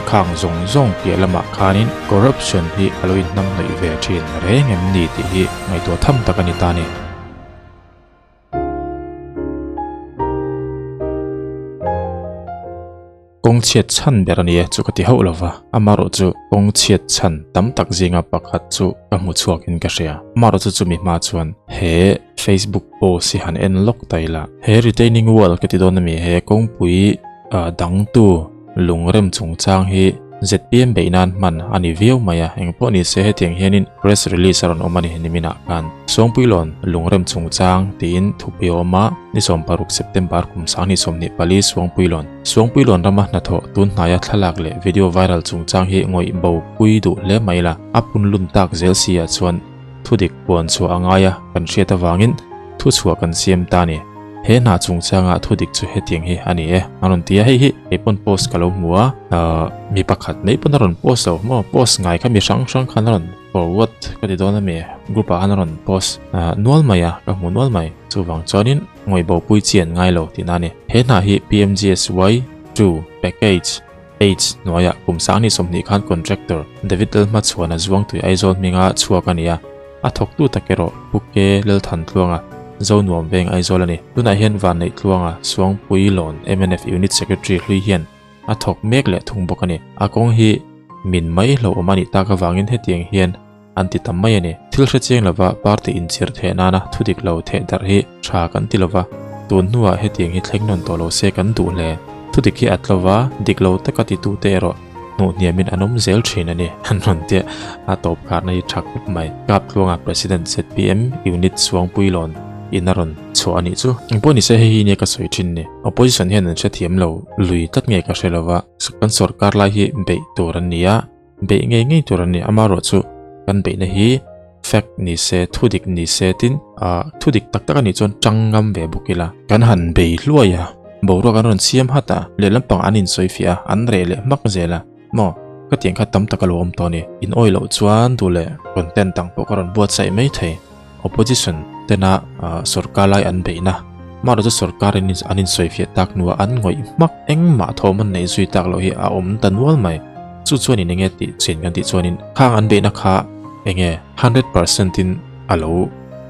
Khang zawng zawng piah lamah khanin corruption hi a lo inhnamhnawih ve thin reng em ni tih hi ngaihtuah tham tak a ni ta a ni. Kawng chhiat chhan ber a ni e chu ka ti hauh lo va, amaherawh chu kawng chhiat chhan tam tak zinga pakhat chu ka hmu chhuakin ka hria. Amaherawh chu chumi hma chuan he Facebook post hi han en lawk ta ila. He retaining wall ka ti dawn a mi, he kawngpui dangtu lungrem chungchang hi zpm beih nan hman a ni viau mai a, engpawh ni se hetiang hianin press release a rawn awm a ni niminah khan. Sawngpuilawn lungrem chungchang tiin thupui a awm a, ni 16 September kum 2024 Suangpuilawn. Suangpuilawn rama hnathawh tun hnaia thlalak leh video viral chungchang hi ngawih bo pui duh hle mai la, a pun lun tak zel si ah chuan thudik puan chhuah a ngai a kan hriat avangin thuchhuah kan siam ta a ni. He hna chungchanga thudik chu hetiang hi a ni e a rawn ti a, hei hi kei pawn post ka lo hmu a, mi pakhat mai pawn a rawn post lo maw, post ngai kha mi hrang hrang khan a rawn forward ka ti dawn a mi, group ah khan a rawn post nual mai a, ka hmu nual mai. Chuvang chuanin ngawih bo pui chi an ngai lo tihna a ni. He hna hi PMGSY 2 Package H hnuaiah kum 2020 khan contractor David Lalhmachhuana Zuangtui Aizawl hminga chhuak a ni a, a thawktu tak erawh Pu Ke Lalthantluanga Zonuam Veng Aizawl a ni. Tunah hian Vanneihtluanga Suangpui Lawn mnf Unit Secretary hlui hian a thawk mek leh thung bawk a ni. A kawng hi min mai hlauhawm a nih tak avangin hetiang hian an ti tam mai a ni. Thil hre chiang lova party inchhir theh nana thu dik lo theh darh hi tha kan ti lova, tun hnuah hetiang hi thleng nawn tawh lo se kan duh hle. Thu dik hi a tlo va, dik lo taka titute erawh hnuh hniamin an awm zel thin a ni, an rawn tia a tawp kharna hi tha khawp mai. Kap Tluanga President zpm Unit Suangpuilawn in a rawn chhuah a nih chu. Engpawh nise hei hi nia ka sawi thin ni. Opposition hian an hrethiam lo lui tlat nge ka hre lova, kan sorkar lai hi beih tur an ni a, Beih ngei ngei tur an ni. Amaherawh chu kan beihna hi fact ni se, thu dik ni se tin ah thu dik tak tak a nih chuan tang ngam ve bawk ila. Kan han bei hluai a, boruak an rawn siam hat a, lehlam pang an insawi fiah a, an reh leh hmak zel a. Maw? Ka tiang kha tam tak a lo awm tawh a ni. In awih loh chuan duh leh content dang pawh ka rawn buatsaih mai thei. Opposition tena sorkar lai an beihna. Amaherawh chu sorkar in an insawi fiah tak hnuah an ngawih hmak engmah thawm an neih zui tak loh hi a awm ta nual mai. Chu chuanin enge tih chin kan tih chuanin khang an beihna kha enge 100% in a lo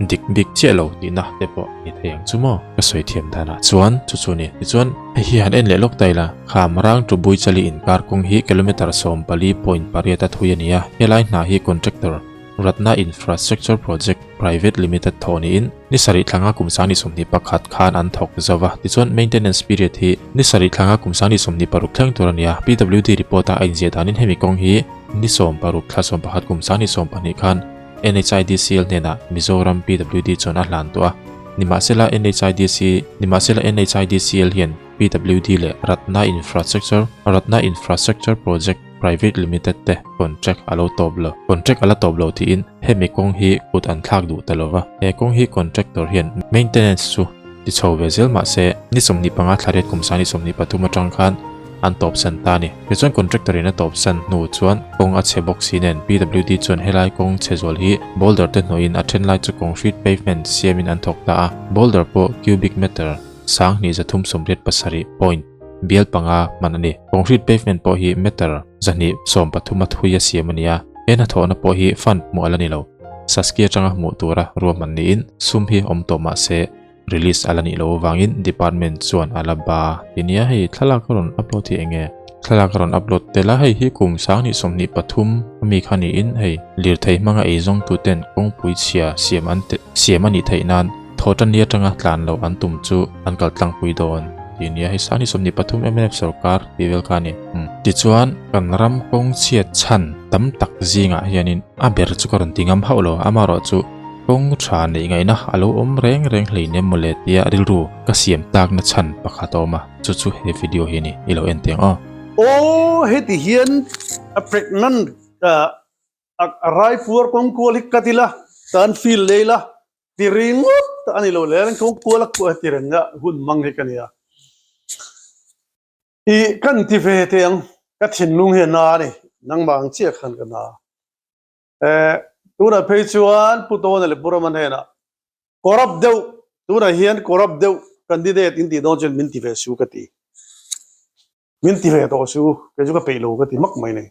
dik bik chiah lo tihna te pawh ni thei ang chu maw? Ka sawi thiam danah chuan chu chu a ni. Tichuan hei hi han en leh lawk ta ila, Kham rang tu Buichali inkar kawng hi kilometre 14.8 a thui a ni a, helai hna hi contractor Ratna Infrastructure Project Private Limited thawh niin ni sarih thlanga kum 2021 khan an thawk zo va. Tichuan maintenance period hi ni sarih thlanga kum 2026 thleng tur a ni a. PWD report-a a inziah danin hemi kawng hi ni 16 thla 11 kum 2022 khan NHIDCL hnenah Mizoram PWD chuan a hlan tawh a. Nimahsela NHIDC Nimahsela NHIDCL hian PWD leh Ratna Infrastructure Ratna Infrastructure Project Private Limited te contract a lo tawp lo. Contract a la tawp lo tiin hemi kawng hi kut an thlak duh ta lo va. He kawng hi contractor hian maintenance chu ti chho ve zel mah se ni 25 thla riat kum sang ni 23 atang khan an tawp san ta a ni. Tichuan contractor in a tawp san hnu chuan kawng a chhe bawk si nen PWD chuan helai kawng chhe zual hi boulder te hnawhin a then lai chu concrete pavement siamin an thawk ta a. Boulder pawh cubic meter 2387 point bial panga hman a ni. Concrete pavement pawh hi meter 230 a thui a siam a ni a, he hnathawhna pawh hi fund hmuh a la ni lo. Saskia atanga hmuh tura ruahman niin sum hi awm tawh mah se release a la nih loh avangin department chuan a la ba ti nia. Hei thlalak a rawn upload hi eng nge? Thlalak a rawn upload tel a, hei hi kum 2023 ami kha niin hei lirthei hmanga eizawngtuten kawngpui chhia siam an siam a nih theih nan Thawhtanni atanga tlan loh an tum chu an kal tlangpui dawn tih nia hei 2023 mnf sorkar tih vel kha a ni. Tichuan kan ram kawng chhiat chhan tam tak zingah hianin a ber chu ka rawn ti ngam hauh lo, amaherawh chu kawng tha neih ngaihna a lo awm reng reng hleinem mawle tia rilru ka siam takna chhan pakhat a awm a, chu chu he video hi a ni, i lo en teh ang aw. Aw heti hian a pregnant a raipuar kawng kual hi cut ila tan field lei la Ti ringawt a ni lo le, kawng kual a kuah ti reng a hun mang hi ka nia. I kan ti ve teh ang, ka thinlung hi a na a ni, nangmah ang chiah khan ka na. Eh, tunah phei chuan Pu Tawna leh Pu Rama hnenah corrupt deuh, tunah hian corrupt deuh candidate in tih dawn chuan min ti ve su ka ti. Min ti ve tawh suh u, kei chu ka peih lo ka ti hmak mai nei.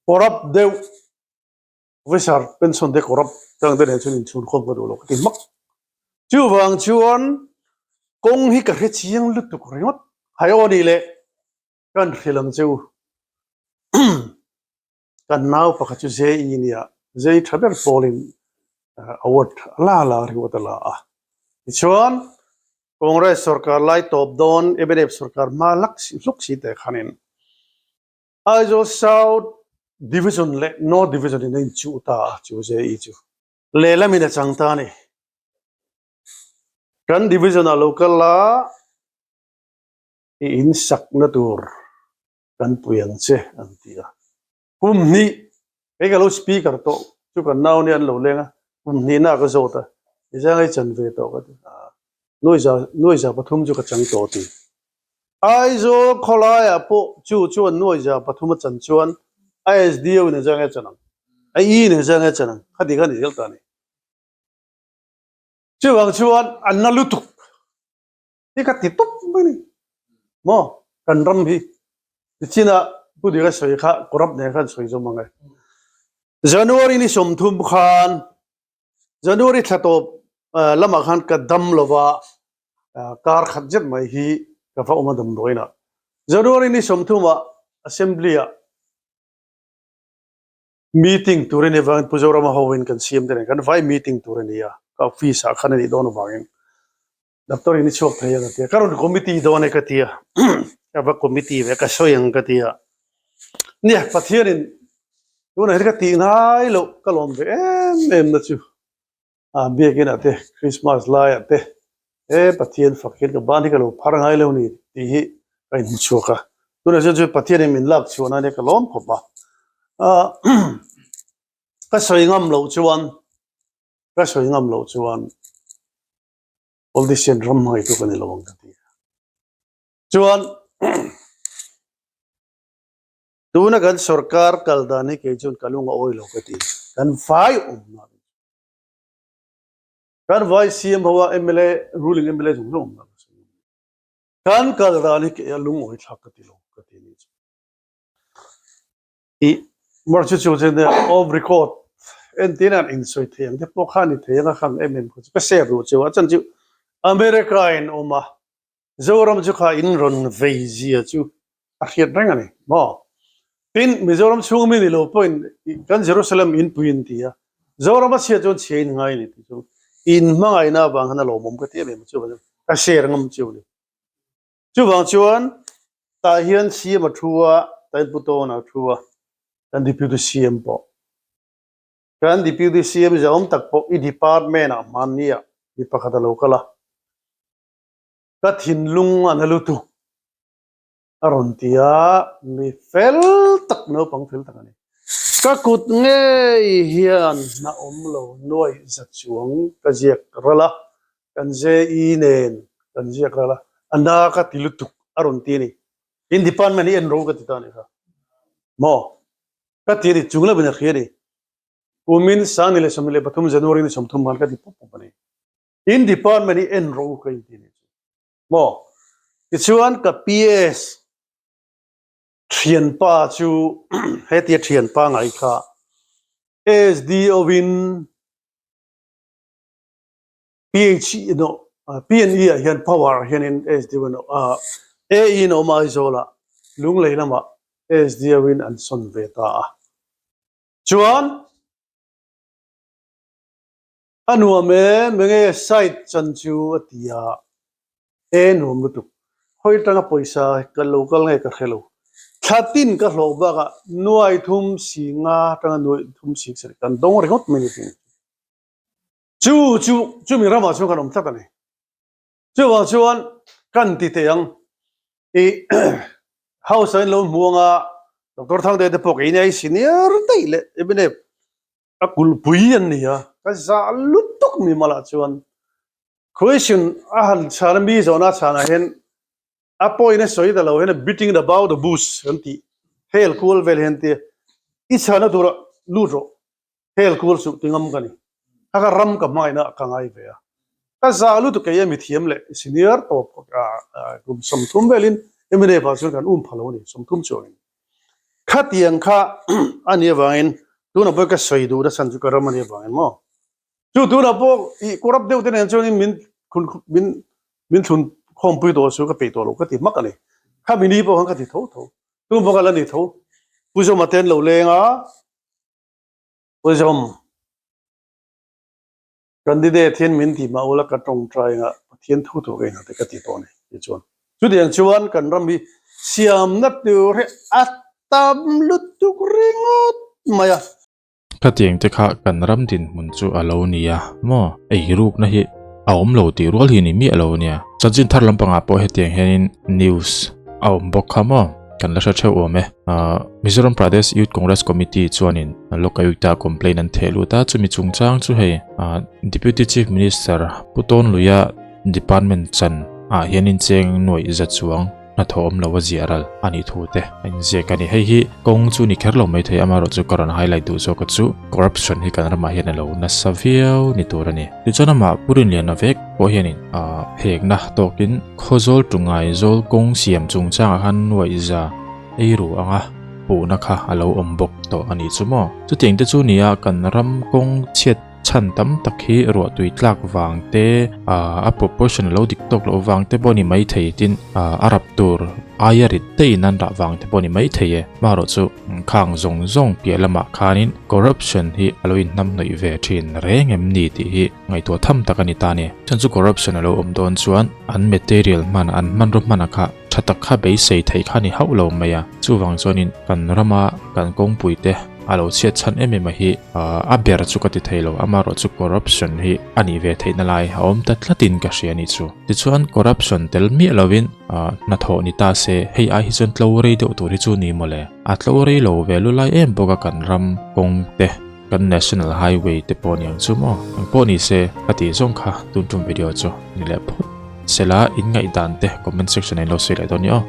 Corrupt deuh officer pension te corrupt tang te nen chuan inchhun khawm ka duh lo ka ti hmak. Chuvang chuan kawng hi ka hre chiang lutuk ringawt. Hai aw nih leh kan hrilh ang che u. Kan nau pakhat chu JE nia, JE tha ber pawlin award a la la ringawt a la a. Tichuan Congress sorkar lai tawp dawn mnf sorkar hma lak hluk si teh khanin Aizawl South Division leh North Division in a inchuh ta a chu JE chu. Lehlamin a chang ta a ni. Kan division ah lo kal a i insakna tur kan pui ang che an ti a. Kum hnih kei ka lo speaker tawh chu kan nau nia an lo leng a, kum hnihna ka zawt a, i zang ei chan ve tawh ka ti a, nuaiza nuaiza pathum chu ka chang tawh ti. Aizawl khawlaiah pawh chu chuan nuaiza pathum a chan chuan a SDO in a zang ei chan ang, a E in a zang ei chan ang, khati kha ni zel ta a ni. Chuvang chuan a na lutuk. Hi ka ti tawp mai ni. Maw kan ram hi tichina Pu Dika sawi kha corrupt nen khan sawi zawm ang e. January ni 30 khan January thla tawp lamah khan ka dam lova kar khat zet mai hi ka va awm a damdawiinah. January ni 30 ah assembly ah Meeting tur a nih avangin Pu Zorama hoin kan siam te nen kan vai meeting tur a ni a, ka office ah khan a nih dawn avangin doctor in i chhuak thei ang a ti a, ka rawn committee dawn e ka ti a, ka va committee ve ka sawi ang ka ti a, nia Pathianin tunah hian ka tih ngai loh ka lawm ve em em na chu. A biakin ah te Christmas lai ah te he Pathian fak hian ka ban hi ka lo phar ngai lo ni tih hi ka inhmu chhuak a, tunah chuan chu Pathian in min lak chhuah nan hian ka lawm khawp a, ka sawi ngam loh chuan ka sawi ngam loh chuan politician ram hmangaihtu ka ni lo ang ka ti a, chuan tuna kan sorkar kal dan hi kei chuan ka lung a awi lo ka ti, kan vai awmna. Kan vai CM ho a mla ruling mla zawng zawng awm kan kal dan hi kei a lungawi thlak ka ti lo ka ti ni chu. I mar chu chu chen off record entin an insawi thei ang te pawh kha ni thei ang a khang em em kha chu ka share duh cheu a chan chu America in awm a Zoram chu kha in rawn vei zia chu a hriat reng a ni maw? Tin, Mizoram chhung mi ni lo pawhin kan Jerusalem inpui in ti a, Zoram a chhia chuan chhia in ngai a ni tih chu in hmangaihna avang khan a lawmawm ka ti em em a, chuvang chuan ka share ngam chiu a ni. Chuvang chuan tah hian CM a thu a, tah hian Pu Tawna a thu a, kan Deputy CM pawh. Kan Deputy CM zahawm tak pawh i department ah hmanni ah mi pakhat a lo kal a. Ka thinlung a na lutuk a rawn ti a, mi fel tak naupang fel tak a ni. Ka kut ngei hian hna awm lo nuaih za chuang ka ziak ral a, kan JE nen kan ziak ral a, a na ka ti lutuk a rawn ti a ni. In department hi en ro ka ti ta a ni kha. Maw? Ka ti a ni, chung lovin a hria a ni. Kumin 2023 January ni 30 khan ka ti pup pup a ni. In department hi en ro ka inti nih chu maw? Tichuan ka PS thianpa chu hetia thianpa ngai kha SDO in PH no PNE ah hian power ah hianin SDO in AE in a awm a Aizawl ah Lunglei lamah SDO in an sawn ve ta a. Chuan A nuam e, menge site chan chu a ti a, e nuam lutuk. Hawi atanga pawisa ka lo kal nge ka hre lo. Thla tin ka hlawh bakah nuai thum si nga atanga nuai thum si sarih kan dawng ringawt mai ni tin. Chu chu chumi ramah chuan kan awm tlat a ni. Chuvang chuan kan ti teh ang i house ah in lo hmu anga Doctor Thangte te pawh keini ai senior daih leh MNF A kulhpui an ni a, ka zah lutuk mi malah chuan question a han chhan a mi zawhna a chhanah hian a point a sawi ta lo hian a beating about the bush kan tih hel kual vel hian tia i chhana tura lut rawh hel kual suh ti ngam ka ni kha ka ram ka hmangaihna ka ngai ve a ka zah lutuk kei a mithiam leh senior tawp kum 30 velin. Mnf ah chuan kan um pha lo a ni, 30 chuangin. Khatiang kha a nih avangin tunah pawh ka sawi duh na chhan chu ka ram a nih avangin maw. Chu tunah pawh i corrupt deuh te nen chuanin min min min thlun khawmpui tawh chu ka peih tawh lo ka ti hmak a ni. Khami ni pawh khan ka ti tho tho. Tun pawh ka la ni tho. Pu Zawma te an lo leng a, Pu Zawm candidate hian min ti mah ula ka tawngtai anga Pathian thu thu ka inhate ka ti tawh a ni ti chuan. Chutiang chuan kan ram hi siamna tur hi a tam lutuk ringawt mai a. Khatiang te kha kan ram dinhmun chu a lo ni a maw? Eirukna hi a awm lo tih rual hi ni miah lo ania. Chanchin thar lampangah pawh hetiang hianin news a awm bawk kha maw? Kan la hre theuh awm e. Mizoram Pradesh Youth Congress Committee chuanin Lokayukta complaint an theh lut a, chumi chungchang chu hei Deputy Chief Minister Pu Tawnluia Department chan ah hianin cheng nuaih za chuang hnathawh awm lo a ziah ral a nih thu te a inziak a ni. Hei hi kawng chu ni kher lo mai thei amaherawh chu ka rawn highlight duh zawk a chu corruption hi kan ramah hian a lo nasa viau ni tur a ni. Tichuan amah Pu Rinliana vek pawh hianin ah hekna tawkin Khawzawl Tungai zawl kawng siam chungchangah khan nuaih za ei ru anga puhna kha a lo awm bawk tawh a nih chu maw. Chutiang te chu nia kan ram kawng chhiat Chhan tam tak hi ruahtui tlak vang te, a proportion a lo dik tawk loh vang te pawh a ni mai thei tin a rap tur aia rit te in an rah vang te pawh a ni mai thei e. Hmarawh chu khang zawng zawng piah lamah khanin corruption hi a lo inhnamhnawih ve thin reng em ni tih hi ngaihtuah tham tak a ni ta a ni. Chhan chu corruption a lo awm dawn chuan an material hman, an hmanraw hman a kha tha tak kha beisei theih kha a ni hauh lo mai a. Chuvang chuanin kan rama kan kawngpui te a lo chhiat chhan em em a hi a ber chu ka ti thei lo, amaherawh chu corruption hi a nih ve theihna lai a awm ta tlatin ka hria a nih chu. Tichuan corruption tel miah lovin hnathawh ni ta se hei ai hi chuan tlo rei deuh tur hi chu ni mawle. A tlo rei lo ve lu lai em bawk a kan ram kawng te, kan national highway te pawh ni ang chu maw. Eng pawh ni se ka tih zawng kha tun tum video chu ni leh phawt. Sela in ngaihdan te comment section ah in lo sawi leh dawn nia aw.